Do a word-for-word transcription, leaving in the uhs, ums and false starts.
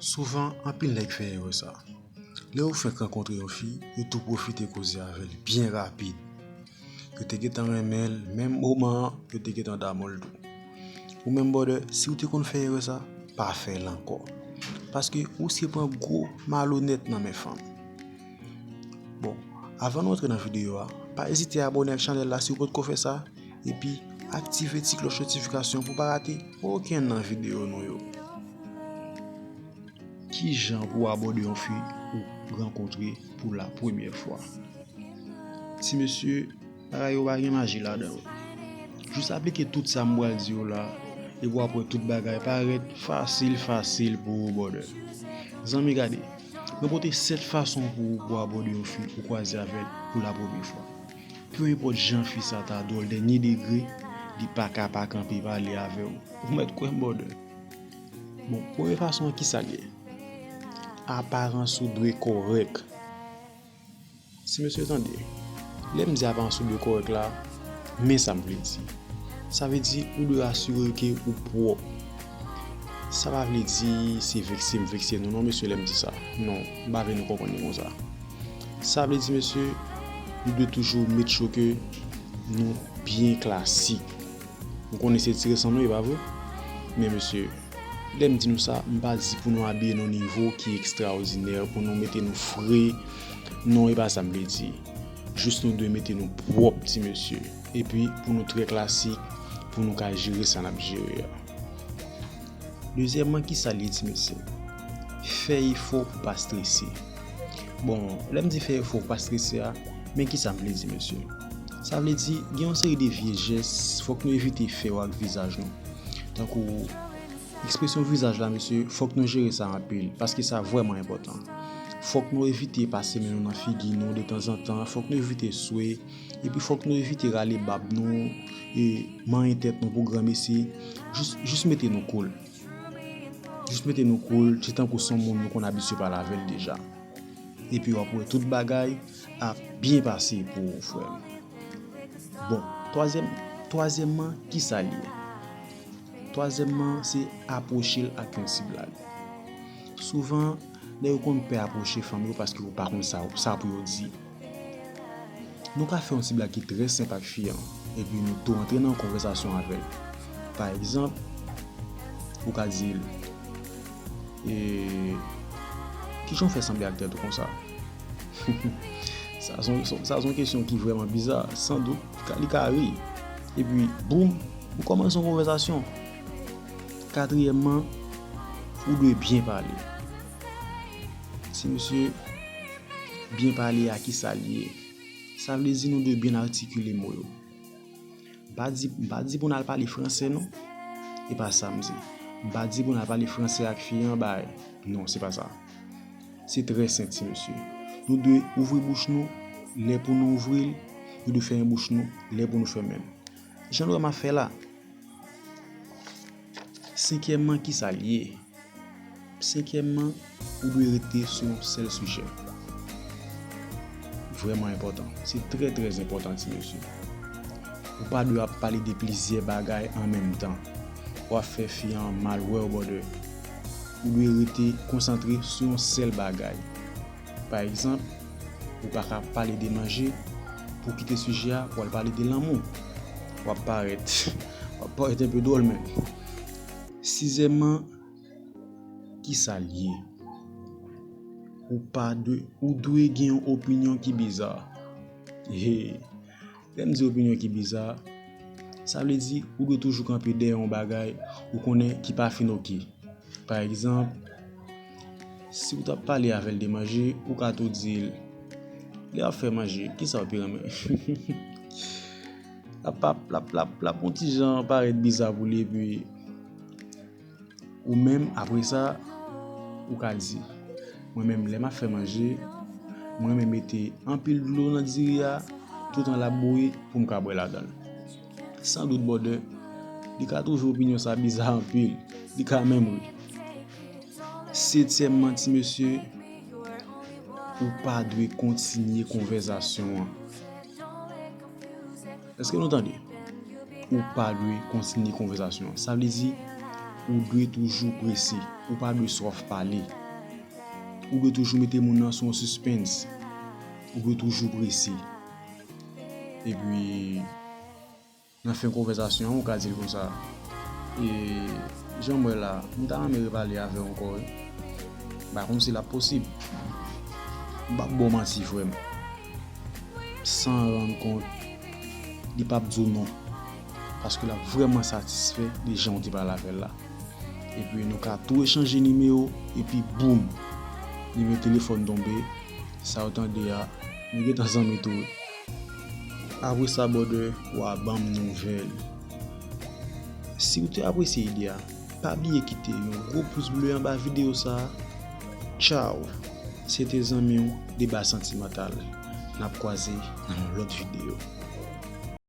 Souvan, anpil nèg fè erè sa. Lè yo fenk rankontre yon fi, yo tou pwofite koze avè l byen rapid. Yo te gentan renmen l, menm moman an, yo te gentan damou l tou. Ou menm, brother, si w te konn fè erè sa, pa fè l ankò. Paske ou se pran gwo malonèt nan men fanm. Bon, avan nou antre nan videyo a, pa ezite abòne ak chanèl la si w potko fè sa, epi aktive ti klòch notifikasyon pou w pa rate okenn nan videyo nou yo. Kijan pou w abòde yon fi ou rankontre pou la premyè fwa? Ti mesye, bagay yo pa gen maji ladan yo. Jis aplike tout sa m pral di yo la, epi w ap wè tout bagay parèt fasil, fasil pou ou, brother. Zanmi, gade, mwen pote sèt fason pou ou pou abòde yon fi ou kwaze avè l pou la premyè fwa. Pe enpòt jan fi sa ta dwòl dènye degre, li pa ka pa kanpe pale avè w. Ou mèt kwè m, brother. Bon, premye fason an, kisa l ye? Aparans ou dwe kòrèk. Ti mesye, tande. Lè m di aparans ou dwe kòrèk la, men sa m vle di. Sa vle di ou dwe asire ke ou pwòp. Sa pa vle di se vekse m vekse nou non, mesye, lè m di sa. Non, m pa vle nou konprann li konsa. Sa vle di, mesye, nou dwe toujou make sure ke nou byen klasik. M konnen se ti resan nou, e pa vre? Men mesye, lè m di nou sa, m pa di pou nou abiye nan yon nivo ki ekstraòdinè, pou nou mete nou fre. Non, e pa sa m vle di. Jis nou dwe mete nou pwòp, ti mesye. Epi pou nou trè klasik, pou nou ka jere sa n ap jere a. Dezyèmman, kisa l ye, ti mesye? Fè efò pou pa strese. Bon, lè m di fè efò pou pa strese a, men kisa m vle di, mesye? Sa vle di, gen yon seri de vye jès, fòk nou evite fè yo ak vizaj nou. Tankou, ekspresyon vizaj la, mesye, fòk nou jere sa anpil, paske sa vrèman enpòtan. Fòk nou evite pase men nou nan figi nou detanzantan, fòk nou evite swe, epi fòk nou evite rale bab nou, e manyen tèt nou pou granmesi. Jis, jis mete nou cool. Jis mete nou cool, se tankou se yon moun nou konn abitye pale avè l deja. Epi w ap wè tout bagay ap byen pase pou ou, frè m. Bon, twazyèm, twazyèmman, kisa l ye? Twazyèmman, se apwoche l ak yon ti blag. Souvan, nèg yo konn pè apwoche fanm yo paske yo pa konn sa, sa pou yo di. Nou ka fè yon ti blag ki trè senp ak fi an, epi nou tou antre nan yon konvèsasyon avè l. Pa egzanp, ou ka di l, e, kijan w fè sanble ak tèt ou konsa? Sa se yon, sa se yon kesyon ki vrèman biza, san dout, li ka, li ka ri. Epi, boum, ou kòmanse yon konvèsasyon. Katriyèmman, ou dwe byen pale. Ti mesye, byen pale a kisa l ye? Sa vle di nou dwe byen atikile mo yo. M pa di, m pa di pou n al pale franse non. E pa sa m di. M pa di pou n al pale franse ak fi an bay. Non, se pa sa. Se trè senp, ti mesye. Nou dwe ouvri bouch nou lè pou nou ouvri l, nou dwe fèmen bouch nou lè pou nou fèmen l. Jan nou wè m ap fè la. Senkyèmman, kisa l ye? Senkyèmman, ou dwe rete sou yon sèl sijè. Vrèman enpòtan. Se trè, trè enpòtan, ti mesye. Ou pa dwe ap pale de plizyè bagay an menm tan. W ap fè fi an mal wè w, brother. Ou dwe rete konsantre sou yon sèl bagay. Pa egzanp, ou pa ka pale de manje pou w kite sijè a pou w al pale de lanmou. W ap parèt, w ap parèt enpe dwòl menm. Sizyèmman, kisa l ye? Ou pa dwe, ou dwe gen yon opinyon ki biza. He, lè m di opinyon ki biza, sa vle di ou dwe toujou kanpe dèyè yon bagay ou konnen ki pa fin oke. Pa egzanp, si w t ap pale avè l de manje, ou ka tou di l, lè w ap fè manje, kisa w pi renmen? L ap, l ap, l ap, l ap, l ap yon ti jan parèt biza pou li, epi ou menm, apre sa, ou ka di, mwen menm, lè m ap fè manje, mwen renmen mete anpil dlo nan diri a, toutan l ap bouyi, pou m ka bwè ladan l. San dout, brother, li ka twouve opinyon sa biza anpil, li ka menm ri. Setyèmman, ti mesye, ou pa dwe kontinye konvèsasyon an. Èske nou tande? Ou pa dwe kontinye konvèsasyon an. Sa vle di, ou dwe toujou prese. Ou pa dwe swaf pale. Ou dwe toujou mete moun nan sou yon sispens. Ou dwe toujou prese. Epi, nan fen konvèsasyon an, ou ka di l konsa, e, jan m wè la, m ta renmen repale avè w ankò, wi. M pa konn si l ap posib. M p ap ba w manti, frè m. San rann kont, li p ap di w non. Paske l ap vrèman satisfè de jan w te pale avè l la. Epi nou ka tou echanje nimewo, epi boum! Nimewo telefòn tonbe, sa w tande a, nou gentan zanmi tou wi. Apre sa, brother, w a ban m nouvèl. Si w te apresye ide a, pa bliye kite yon gwo pous ble anba videyo sa a. Tchaw! Se te zanmi w, Deba Santimantal. N ap kwaze nan yon lòt videyo.